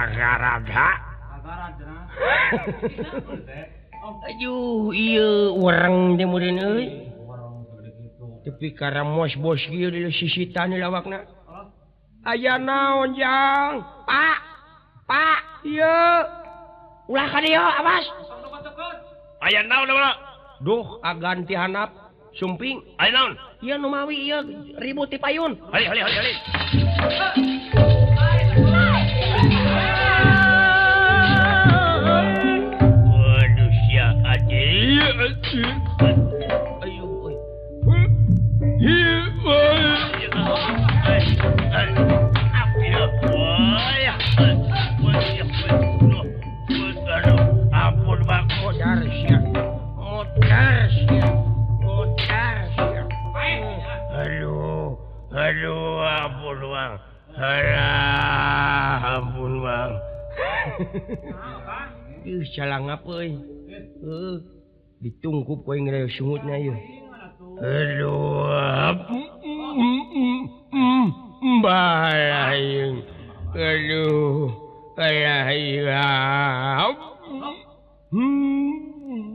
Agaraja. Aduh, ieu urang teh meureun euy. Tepi karamos bos kieu di sisitan lawakna. Aya naon jang? Pak. Pak, ieu. Ulah ka dieu, awas. Aya naon ulah? Duh, agan ti handap sumping. Aya naon? Ieu nu mawi ieu ribut ti payun. Hali hali hali hali. Waduh sia aja. Ayo euy. Ampun bang, modar sia. Modar sia. Modar sia. Aduh, aduh, ampun bang. Alah, ampun bang. Ih, salah ngapa euy. Heuh, ditungkup koe ngrew sungutna ieu. Aduh, balayung. Aduh, alah iya.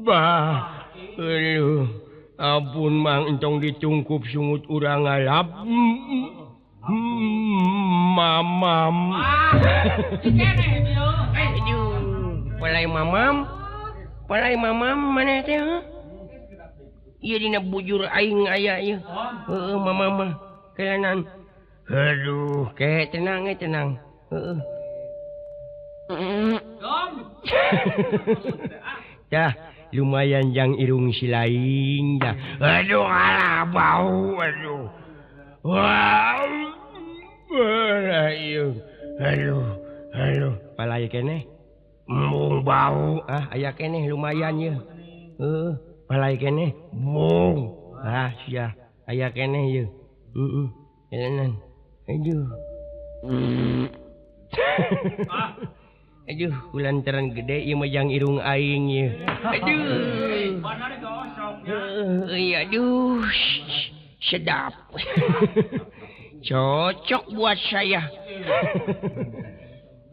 Bah, aduh, ampun mang entong ditungkup sungut urang ngalap. Mamam. Aduh, palai mamam. Palai mamam mana teh? Ieu dina bujur aing aya ieu. Heueuh mamam mah. Kelanan. Aduh, ke tenang eh tenang. Heeh. Dah, lumayan jang irung silaing dah. Aduh, alah bau aduh. Wah. Aduh, aduh, aduh, palai keneh. Embung bau. Ah, aya keneh lumayan ye. Heeh, palai keneh. Bung. Ah, sia, aya keneh ye. Heeh. Jalanan. Aduh. Aduh, kulantaran gede ieu mah jang irung aing ye. Aduh. Heeh, aduh. Sedap. Cocok buat saya.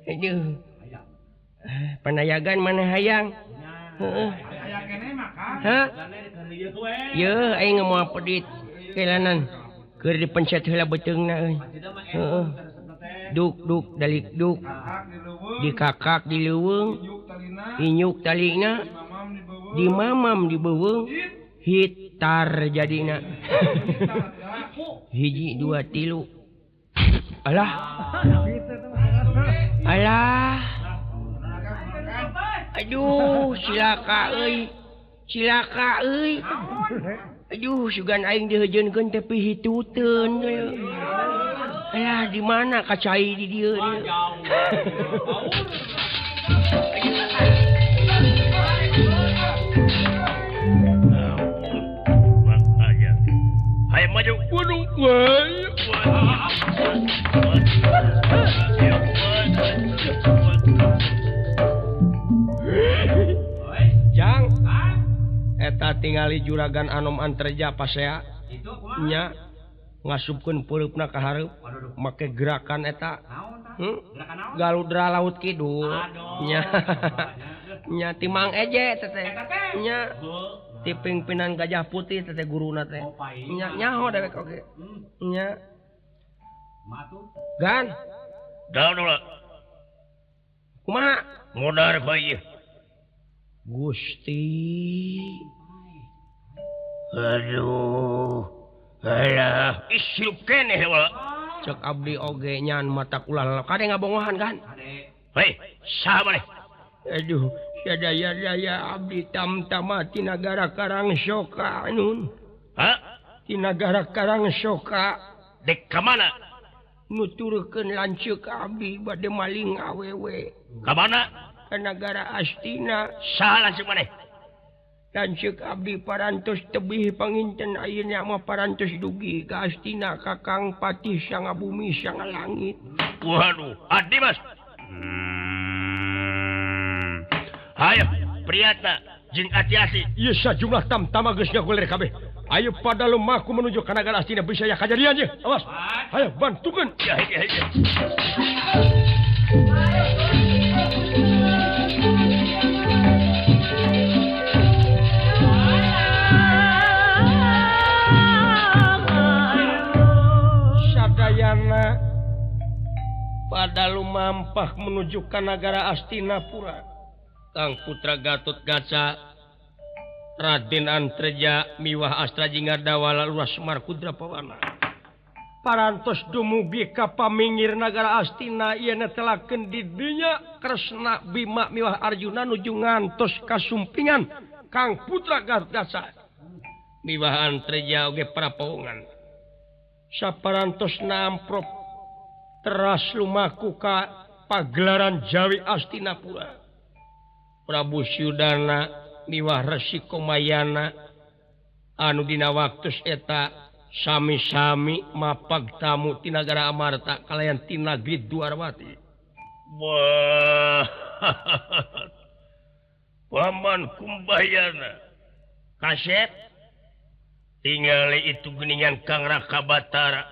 Aduh. Panayagan mana hayang? Heeh. Hah? Ye, aing moal pedit. Kelanan. Keur dipencet heula beuteungna euy. Heeh. Duk duk dalik duk. Dikakak di leuweung. Inyuk talina. Dimamam di beuweung. Hitar jadina. Hiji dua tilu. Alah. Alah. Aduh, cilaka euy. Cilaka euy. Aduh, sugan aing diheujeunkeun teh pihituteun. Alah, di mana kacai di dieu? Ayo maju. Waduh. Jang, eta tingali juragan Anom Anterja pasea nya ngasupkeun peureupna ka hareup make gerakan eta. Galudra laut kidul. Nya. Nya ti Mang Eje teh. Nya ti pingpinan Gajah Putih teh guruna teh. Nya nyaho dewek oge. Nya. Gan. Daun ulah. Kumaha? Modar bae. Gusti. Aduh. Alah, isiup keneh wa. Cek abdi oge nyan mata kula kade ngabongohan kan? Hei, saha maneh? Aduh, sadaya-daya abdi tamtama ti nagara Karangsoka nun. Hah? Ti nagara Karangsoka. Dek ka mana? Nuturkeun lanceuk abdi bade maling awewe. Ka mana? Ka nagara Astina. Saha lanceuk maneh? Lanceuk abdi parantos tebih panginten ayeuna mah parantos dugi ka Astina Kakang Patih Sanga Bumi Sanga Langit. Waduh, adi Mas. Hayo, Priyatna jeung ati-ati. Ieu sajumlah tamtama geus ngagulir kabeh. Ayo pada lumaku menuju ka nagara Astina bisa ya kajadian ye. Awas. Hayo bantukeun. Ya, ya, ya. Pada lumampah menuju ka nagara Astinapura. Kang Putra Gatot Kaca Raden Antreja miwah Astra Jingardawala Lurah Semar Kudra Pawana. Parantos dumugi ka paminggir nagara Astina ieu netelakeun di dinya Kresna Bima miwah Arjuna nuju ngantos kasumpingan Kang Putra Gatot Kaca miwah Antreja oge prapaongan. Saparantos namprop teras lumaku ka pagelaran Jawi Astinapura. Prabu Suyudana miwah Resi Komayana anu dina waktus eta sami-sami mapag tamu ti nagara Amarta kalayan ti nagri Dwarwati. Wah, Paman Kumbayana kasep tingali itu geningan Kang Raka Batara.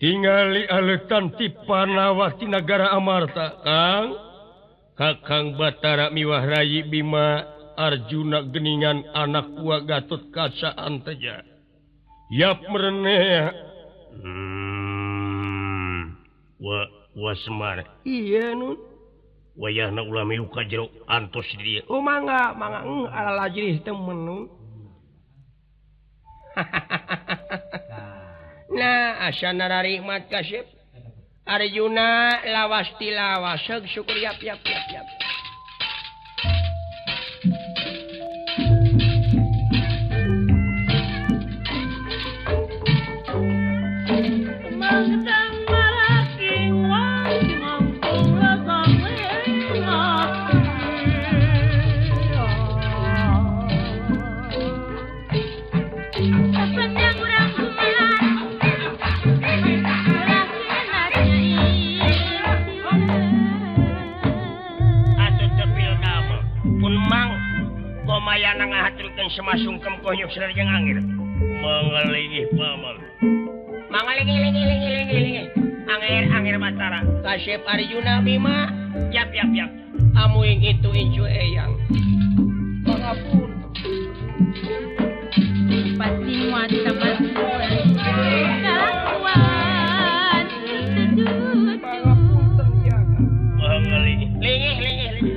Tingali aleutan ti Panawa ti nagara Amarta. Kang Kakang Batara miwah Rayi Bima Arjuna geningan anak buah Gatot Kaca Anteja. Yap mereneh. Wa Semar. Iya nun. Wayahna ulah milu ka jero antos di dieu. Oh mangga, mangga ala lajrih temen nun. Nah, asa nararikmat kasep. Arjuna lawas tilawas seug syukur yap yap yap yap. Semasungkem konyok serjang angir. Mangalingih paman. Mangalingih lingih lingih lingih lingih. Angir angir Batara. Kasep Arjuna Bima. Yap yap yap. Amuing itu incu eyang. Pangapun. Pasti muat teman. Kelakuan Pangapunten ya. Mangalingih. Lingih lingih lingih.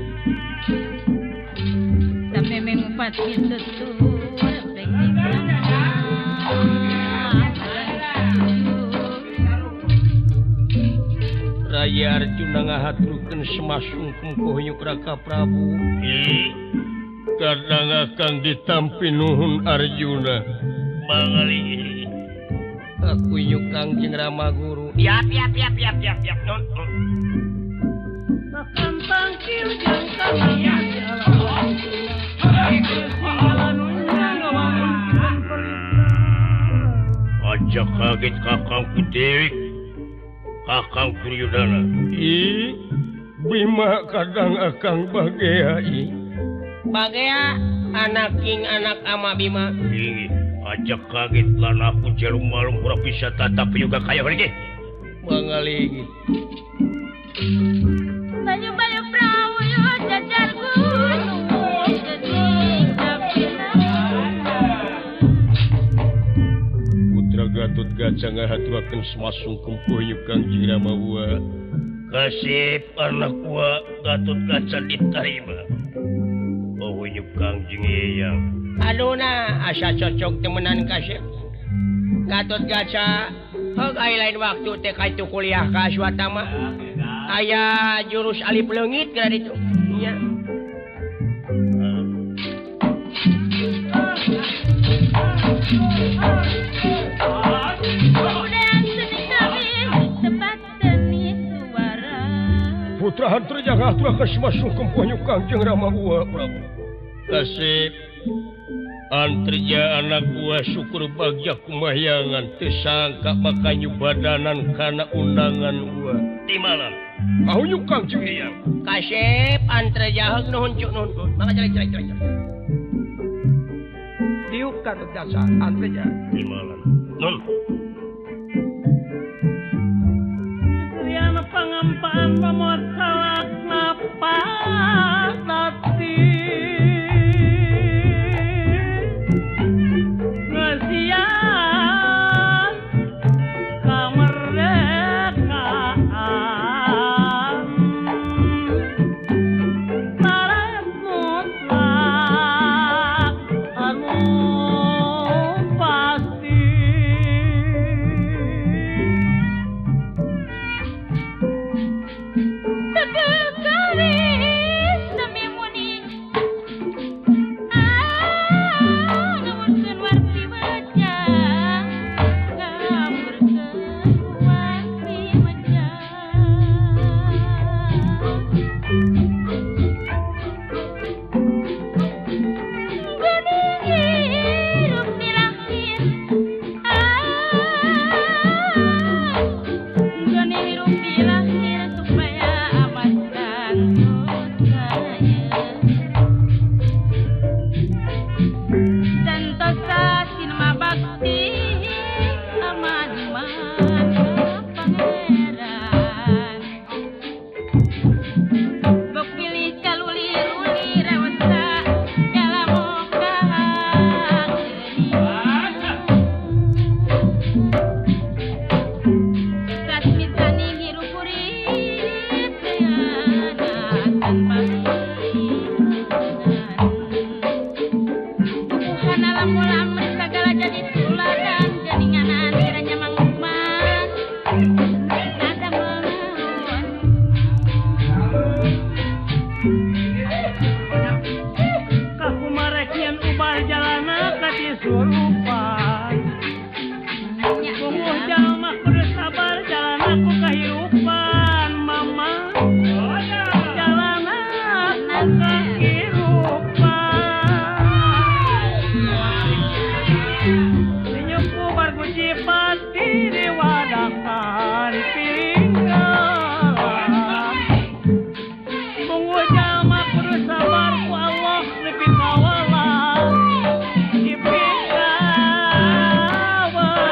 Raya Arjuna ngahaturkeun semasungkem kohyuk Raka Prabu. Kadang akan ditampi nuhun Arjuna. Mangalingih. Aku yuk Kangjeng Rama Guru. Yap yap yap yap yap yap. Non. Aja kaget kakangku Dewi, kakang Duryudana. I Bima kadang akang bagea i. Bagea anak king anak ama Bima. Ih, aja kaget lan aku jarum malum ora bisa tatap juga kaya lagi. Mangaligi. Bayu-bayu prawu jajar gunung. Putra Gatot Kaca ngahaturakeun semasungkem kohyuk Kangjeng Rama Wa. Kasep anak wa Gatot Kaca diterima. Oh yuk Kangjeng Eyang. Aduna asa cocok temenan kasep. Gatot Kaca heug aya lain waktu teh ka itu kuliah ka Aswatama. Aya jurus alif leungit gara ditu. Nya. Putra Antreja ngahaturakeun semasungkem kohyuk Kangjeng Rama Wa Prabu. Kasep Antreja anak gua syukur bagja kumahyangan teu sangka maka nyubadanan kana undangan gua. Di malam. Ahunyuk Kangjeng Eyang. Kasep Antreja heug nuhun cuk nuhun. Mangga jelek jelek jelek. Diuk Gatot Kaca Antreja. Di malam. Nun. Sekalian pangampaan pamot salak napatati. Ngesian kamerdekaan. Cipati diwadakan pinggang tunggu jalma kudu sabar ku Allah nepi ka welas dipika welas.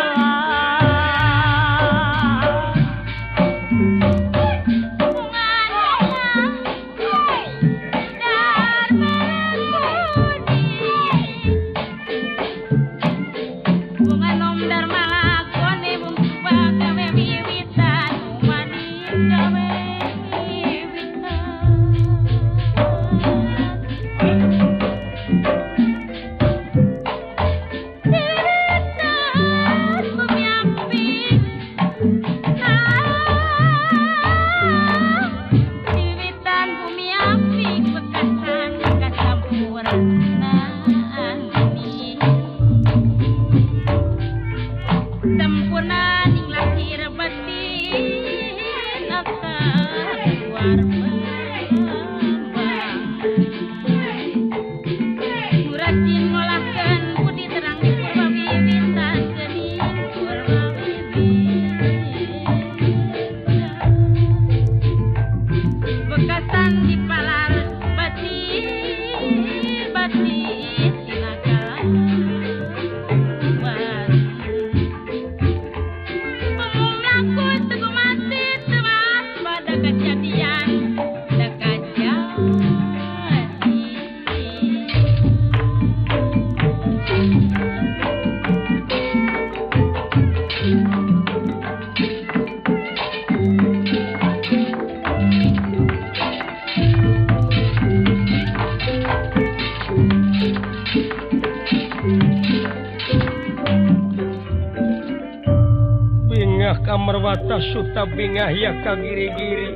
Kamarwata suta bingah ya kagiri-giri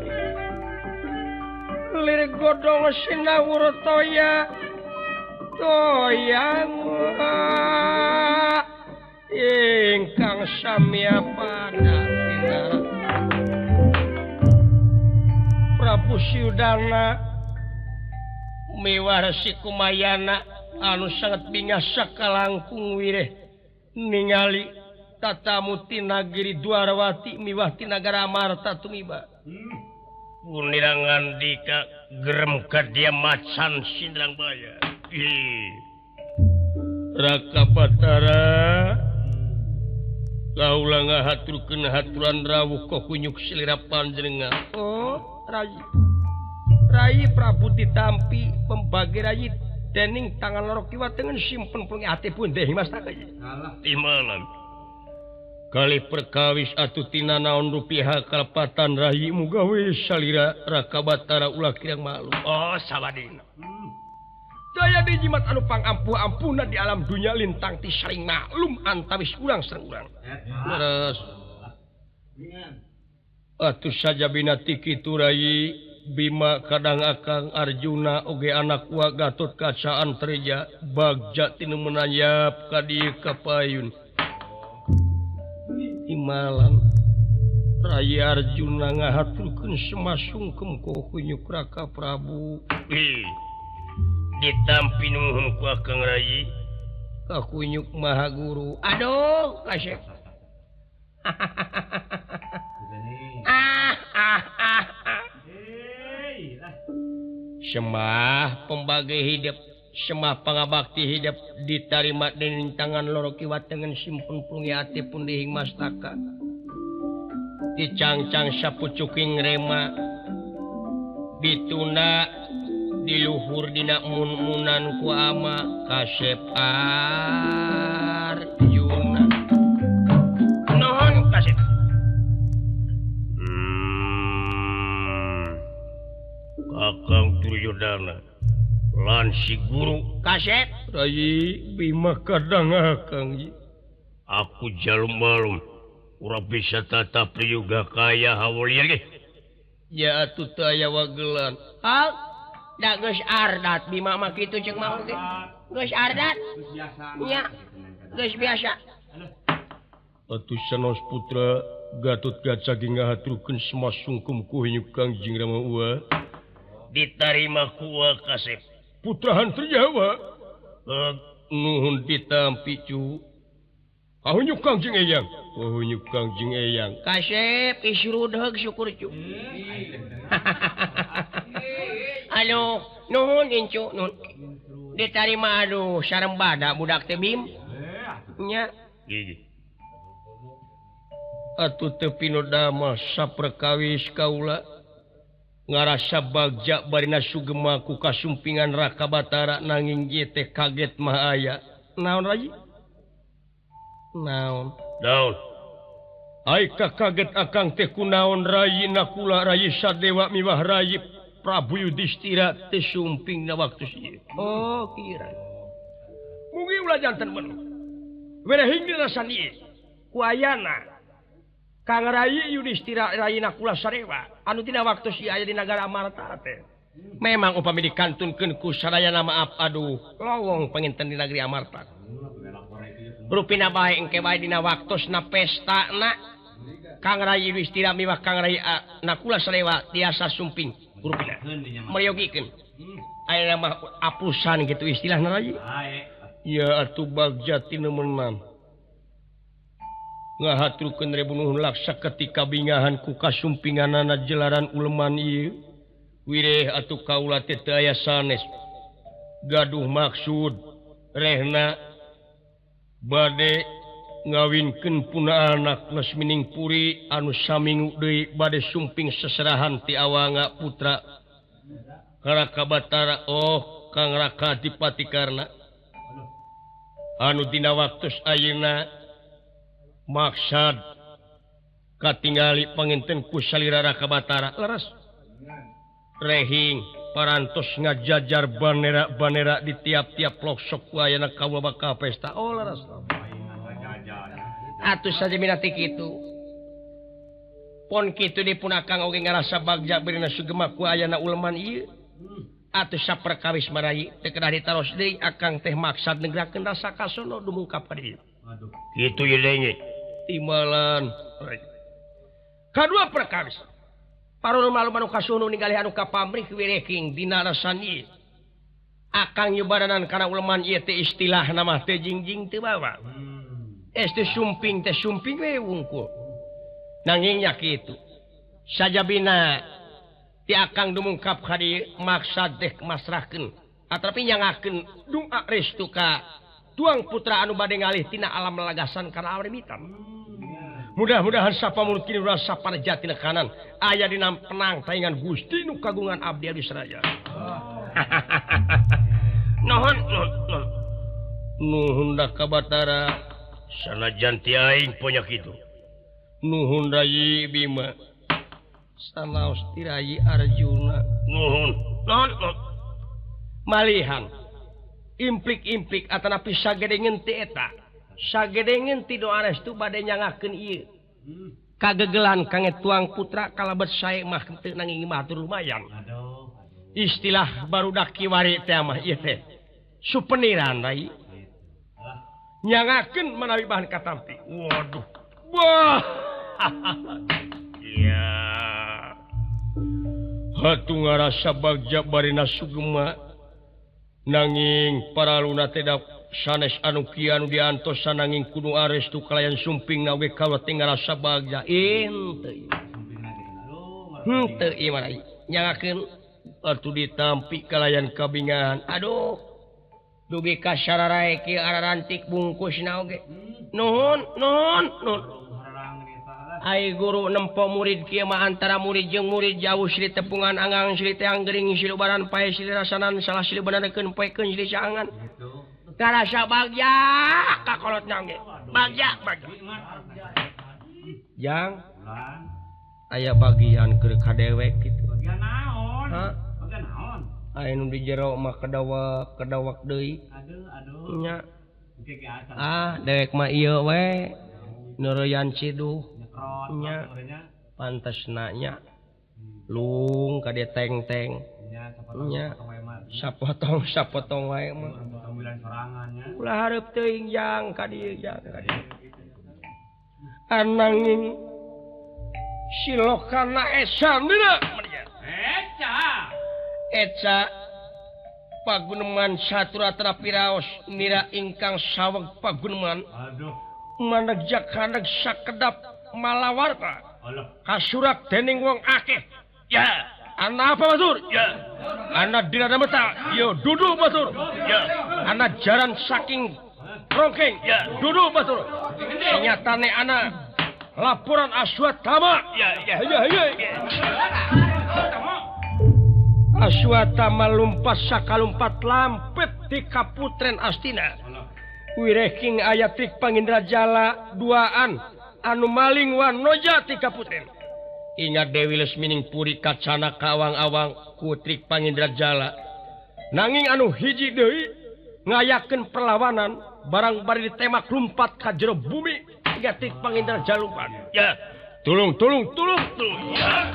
lir godong sinawur toya toya ingkang samya pada Prabu Sudana miwah Resi Kumayana anu sangat bingah sakalangkung wireh ningali tatamu tina Giri Dwarawati miwah tina Nagara Amarta tumiba. Punirangan dika gerem ka dia macan sindrang baya. Raka Batara kaula ngahaturkeun haturan rawuh kunyuk silira panjenengan. Oh, Rai. Rai Prabu ditampi pembagi rai dening tangan loro kiwa tengen simpen pulung ati pun dehi mas tak. Alah timalan. Kali perkawis atuh tina naon rupiah kalepatan rayi muga we salira Raka Batara ulah kirang maklum. Oh sawadina. Daya di jimat anu pangampuh-ampuhna di alam dunya lintang ti saring maklum antawis urang sareng urang. Leres. Atuh sajabina ti kitu rayi Bima kadang akang Arjuna oge anak wa Gatot Kaca Antarja bagja tinu menayap ka dieu ka payun. Malam Rai Arjuna ngahaturkeun semasungkem ku kunyuk Raka Prabu. Ditampi nuhun ku Akang Rai ka kunyuk Maha Guru. Aduh kasep. Semah pembagi hidup, semah pangabakti hidup ditarima dening tangan loro kiwa tengen simpen pulungi ati pun dihing mastaka. Dicangcang sapucuking rema ditunda diluhur dina mun-munan ku ama kasep Arjuna. Nuhun kasep. Kakang Duryodana lan si guru kasep Rai Bima kadang akang aku jalum malum ora bisa tatap juga kaya hawolir ge ya atuh teu aya wagelan ha da geus ardat Bima mah kitu ceuk mah oge geus ardat nya geus biasa atuh sanos putra Gatot Kaca ge ngahaturkeun semasungkem ku hinyuk Kangjeng Rama Uwa ditarima ku kasep Putra Hantar Jawa nuhun ditampi cu Kahunyuk Kangjeng Eyang. Kahunyuk Kangjeng Eyang. Kasep isrudheug syukur cu. Aduh, nuhun incu, nuhun. Ditarima aduh sareng bada budak teh Bim. Nya. Gigi. Atuh teu pinodama saperkawis kaula ngarasa bagja barina sugema ku kasumpingan Raka Batara nanging ieu teh kaget mah aya. Naon lagi? Naon? Naon? Ai kaget akang teh kunaon rayi Nakula rayi Sadewa miwah rayi Prabu Yudhistira teh sumping na waktu ieu. Oh, kira. Mugi ulah janten menu. Werehing dirasan ieu. Ku ayana Kang Rayi Yudhistira rayi Nakula Sadewa anu dina waktu ieu aya di nagara Amarta teh. Memang upami dikantunkeun ku sadayana maaf aduh lowong panginten di negeri Amarta. Rupina bae engke bae dina waktosna pestana Kang Rayi Yudhistira miwah Kang Rayi Nakula Sadewa tiasa sumping rupina. Meryogikeun. Aya mah apusan gitu istilahna Rayi. Ya atuh bagja tinemenan. Ngahaturkeun rebu nuhun laksa ketika bingahan ku kasumpinganana jelaran uleman ieu. Wireh atuh kaula teh teu aya sanes. Gaduh maksud rehna bade ngawinkeun puna anak Lesmining Puri anu saminggu deui bade sumping seserahan ti awanga putra Raka Batara oh Kang Raka Adipati Karna anu dina waktos ayeuna maksad katingali panginten ku salira Raka Batara leres rehing parantos ngajajar banera-banera di tiap-tiap pelosok ku ayana kaula bakal pesta. Oh leres. Atuh saja minati kitu. Pon kitu dipun akang oge ngarasa bagja berina sugema ku ayana uleman ieu. Atuh saperkawis marayi teu kedah ditaros deui akang teh maksad negrakeun rasa kasono dumungkap ka dieu. Aduh. Kitu ieu deui. Timalan. Kadua perkawis. Parul malu anu kasono ningali anu kapamrih wireking dina rasan ieu. Akang nyubaranan kana uleman ieu teh istilahna mah teh jingjing teu bawa. Es teh sumping we wungkul. Nanging nya kitu. Sajabina ti akang dumungkap ka dieu maksad teh masrahkeun atapi nyangakeun doa restu ka tuang putra anu bade ngalih tina alam lagasan kana alam hitam. Mudah-mudahan sapa mulut kini ulah sapa jati kanan aya dina penang taingan Gusti nu kagungan abdi abdi saraya. Nuhun nuhun nuhun da ka Batara sanajan ti aing ponya kitu. Nuhun Rayi Bima sanaos ti Rayi Arjuna. Nuhun nuhun nuhun. Malihan implik-implik atanapi sagedengeun ti eta. Sagedengeun ti doa restu bade nyangakeun ieu. Kagegelan kange tuang putra kalebet sae mah teu nanging mah atur lumayan. Aduh. Istilah barudak kiwari teh mah ieu teh. Supeniran Rai. Nyangakeun manawi bahan katampi. Waduh. Wah. Ya. Hatu ngarasa bagja barina sugema nanging paraluna teh sanes anu kieu anu diantosan nanging kudu arestu kalayan sumping na we kaula teh ngarasa bagja. Henteu. Henteu ieu mah nyangakeun atuh ditampi kalayan kabingahan. Aduh. Dugi ka sararae kieu ararantik bungkusna oge. Nuhun nuhun nuhun. Ai guru nempo murid kieu mah antara murid jeung murid jauh silih tepungan angang silih teang gering silih ubaran pae silih rasanan salah silih benerkeun poekeun silih saangan. Karasa bagja ka kolotna oge. Bagja bagja. Jang aya bagian keur ka dewek kitu. Bagian naon? Bagian naon? Aya nu di jero mah kedawak kedawak deui. Aduh aduh. Nya. Ah dewek mah ieu we. Neureyan ciduh. Nya. Pantesna nya. Lung ka dieu teng-teng. Nya. Sapotong sapotong wae mah. Ulah hareup teuing jang ka dieu jang ka dieu. Ananging silokana esan dina. Eca. Eca paguneman saturatra piraos nira ingkang saweg paguneman. Aduh. Maneg jak sakedap malawarta kasurak dening wong akeh. Ya, ana apa batur? Ya. Ana dina meta. Yo dudu batur. Ya. Ana jaran saking rongkeng. Ya, dudu batur. Nyatane ana laporan Aswatama. Ya, ya, ya, ya. Aswatama lumpat sakalumpat lampet di Kaputren Astina. Wireking aya Trik Pangindrajala duaan anu maling wanoja ti Kaputren. Ingat Dewi Lesmining Puri kacana kawang-awang ku Trik Pangindrajala. Nanging anu hiji deui ngayakeun perlawanan barang bari ditemak lumpat ka jero bumi hingga Trik Pangindrajala lumpat. Ya, tulung tulung tulung tulung. Ya.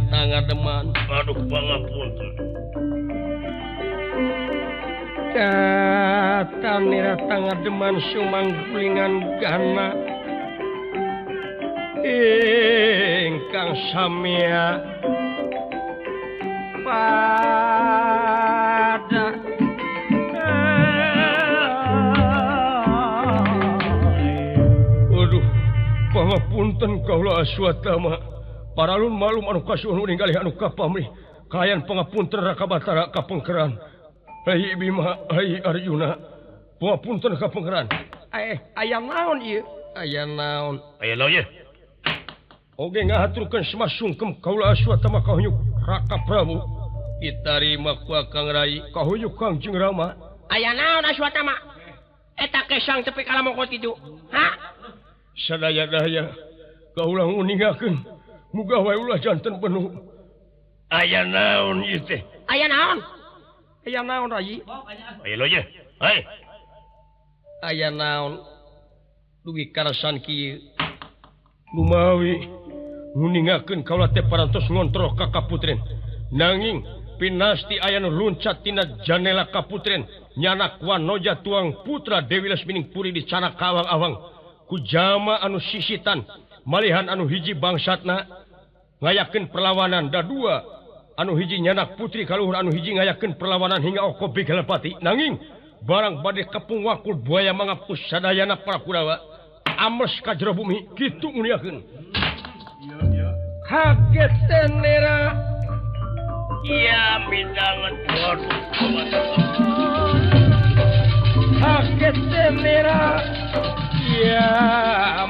Ngademan aduh pangapunten katanira tangademan sumanggulingan gana ingkang samya pada aduh pangapunten kaula Aswatama. Paralun malum anu kasuhun ninggalih anu kapamrih kayan pangapunten Raka Batara ka Pengkeran. Hai Bima, hai Arjuna, pangapunten ka Pengkeran. Aya naon ieu? Aya naon? Aya naon ieu? Oge ngahaturkeun samasungkem kaula Aswatama kahuyuk Raka Prabu. Ditarima ku Akang Rai, kahuyuk Kangjeng Rama. Aya naon Aswatama? Eta kesang tepi kalamokot kitu. Ha? Sadaya-daya kaula nguningakeun muga wae ulah janten penuh. Aya naon ieu teh? Aya naon? Aya naon Rai? Aya lo ye. Hai. Aya naon? Dugi karasan kieu. Lumawi nguningakeun kaula teh parantos ngontrol ka Kaputren. Nanging pinasti aya nu luncat tina janela Kaputren nyanak wanoja tuang putra Dewi Lesmining Puri dicana kawang-awang ku jama anu sisitan. Malihan anu hiji bangsatna ngayakeun perlawanan da dua anu hiji nyanak putri kaluhur anu hiji ngayakeun perlawanan hingga oko bigalepati nanging barang bade kepung wakul buaya mangapus sadayana para Kurawa ames ka jero bumi kitu nguniakeun kaget tenera iya midanget kaget tenera iya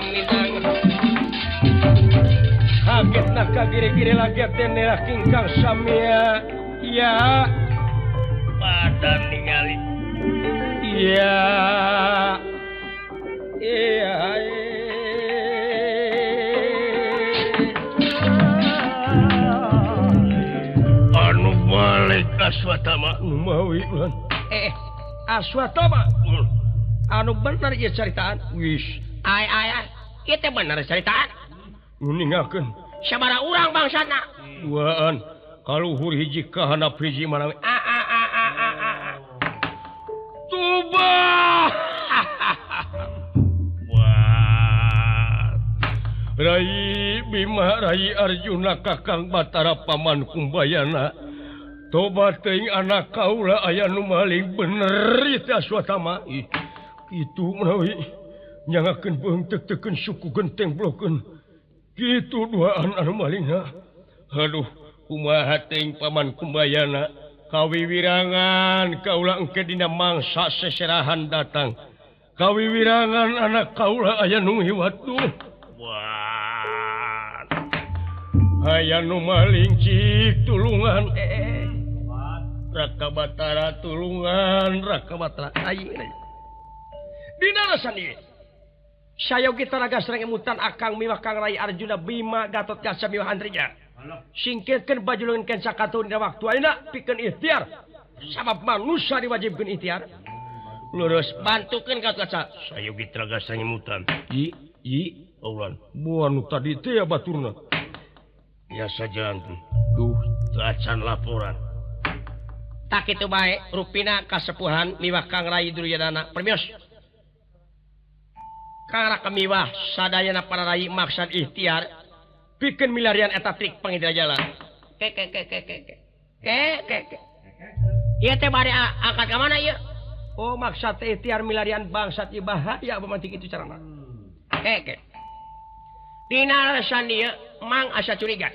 midanget kaget nak kagire-gire lagi tenera kingkang samia iya pada ningali iya iya anu balik Aswatama mawi ulan Aswatama anu bener ieu caritaan wis ai ai ai ieu teh bener caritaan nguningakeun sabaraha urang bangsana duaan kaluhur hiji ka handap hiji manawi a a a a a a tuba wah Rai Bima Rai Arjuna Kakang Batara Paman Kumbayana toba teuing anak kaula aya nu maling bener ieu teh Aswatama kitu menawi nyangakeun beung teuk-teukeun suku genteng blokeun kitu duaan anu malingna. Aduh, kumaha teuing Paman Kumbayana kawiwirangan kaula engke dina mangsa seserahan datang. Kawiwirangan anak kaula aya nu hiwat tuh. Wah. Aya nu maling cik tulungan. Raka Batara tulungan, Raka Batara. Ayeuna. Dina alasan ieu sayogi taraga sareng emutan Akang miwah Kang Rai Arjuna Bima Gatot Kaca miwah Andrinya. Singkirkeun baju leungeun kenca katun dina waktu ayeuna pikeun ikhtiar. Sabab manusia diwajibkeun ikhtiar. Lurus bantukeun Gatot Kaca. Sayogi taraga sareng emutan. I i aulan. Buan nu tadi teh ya baturna. Biasa janten. Duh, teu acan laporan. Tak kitu bae rupina kasepuhan miwah Kang Rai Duryodana. Permios. Kara kemiwah sadayana para rai maksad ikhtiar pikeun milarian eta trik pangidrajala. Ke ke ke ke ke ke. Ke ke ke. Ieu teh bade angkat ka mana ieu? Oh maksad teh ikhtiar milarian bangsat ieu bahaya bamantik itu carana. Ke ke. Dina alasan ieu mang asa curiga.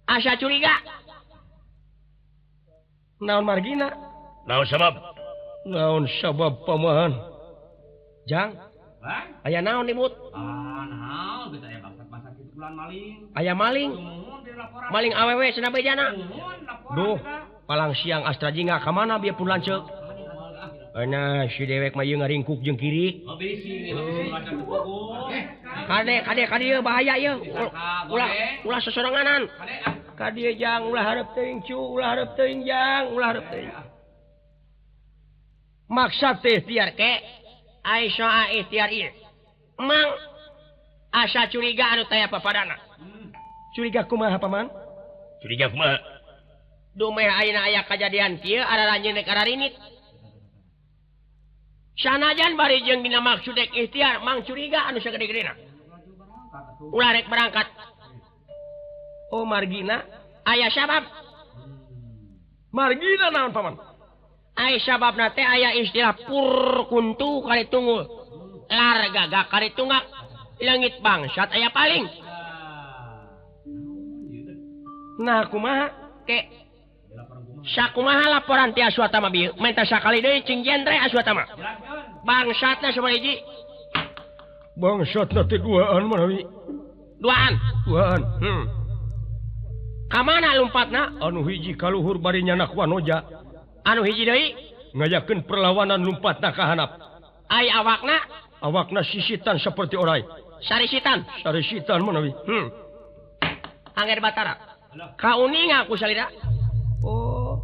Asa curiga. Naon margina? Naon sabab? Naon sabab paman? Jang. Aya naon ribut? Ah, naon geus aya bangsat-bangsat kitu bulan maling. Aya maling. Maling awewe cenah bejana. Duh, palang siang Astra Jingga ka mana bieu pun lanceuk. Euna si dewek mah ieu ngaringkuk jeung kiri. Kade kade ka dieu bahaya ieu. Ulah ulah sosoranganan. Ka dieu jang ulah hareup teuing cu, ulah hareup teuing jang, ulah hareup teuing. Maksad teh ikhtiar ke ai soa ikhtiar ieu. Mang asa curiga anu taya papadana. Curiga kumaha paman? Curiga kumaha? Dumeh ayeuna aya kajadian kieu araranjeun rek ararinit. Sanajan bari jeung dina maksud rek ikhtiar mang curiga anu sagede-gedena. Ulah rek berangkat. Oh margina aya sabab. Margina naon paman? Ai sababna teh aya istilah pur kuntu kali tunggul. Lar gagak kali tunggak. Leungit bangsat aya paling. Nah kumaha ke sakumaha laporan ti Aswatama bieu menta sakali deui cing jentre Aswatama. Bangsatna sabaraha hiji? Bangsatna teh duaan manawi. Duaan. Duaan. Ka mana lumpatna? Anu hiji kaluhur bari nyanak wanoja. Anu hiji deui ngayakeun perlawanan lumpatna ka handap. Ai awakna? Awakna sisitan seperti orai. Sarisitan. Sarisitan manawi. Angger Batara. Kauninga ku salira. Oh.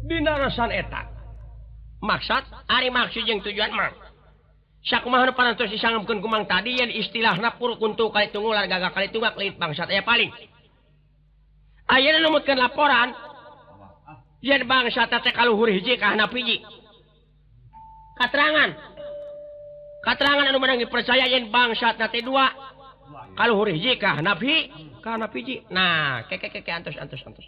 Dina rasan eta. Maksad ari maksud jeung tujuan mang. Sakumaha nu parantos disangemkeun ku mang tadi yen istilahna pur kuntu kali tunggul gagak kali tunggak leuit bangsat aya paling. Ayeuna numutkeun laporan yen bangsat teh kaluhur hiji ka handap hiji. Katerangan. Katerangan anu meunang dipercaya yen bangsat teh dua. Kaluhur hiji ka handap hiji, ka handap hiji. Nah, ke ke ke antos antos antos.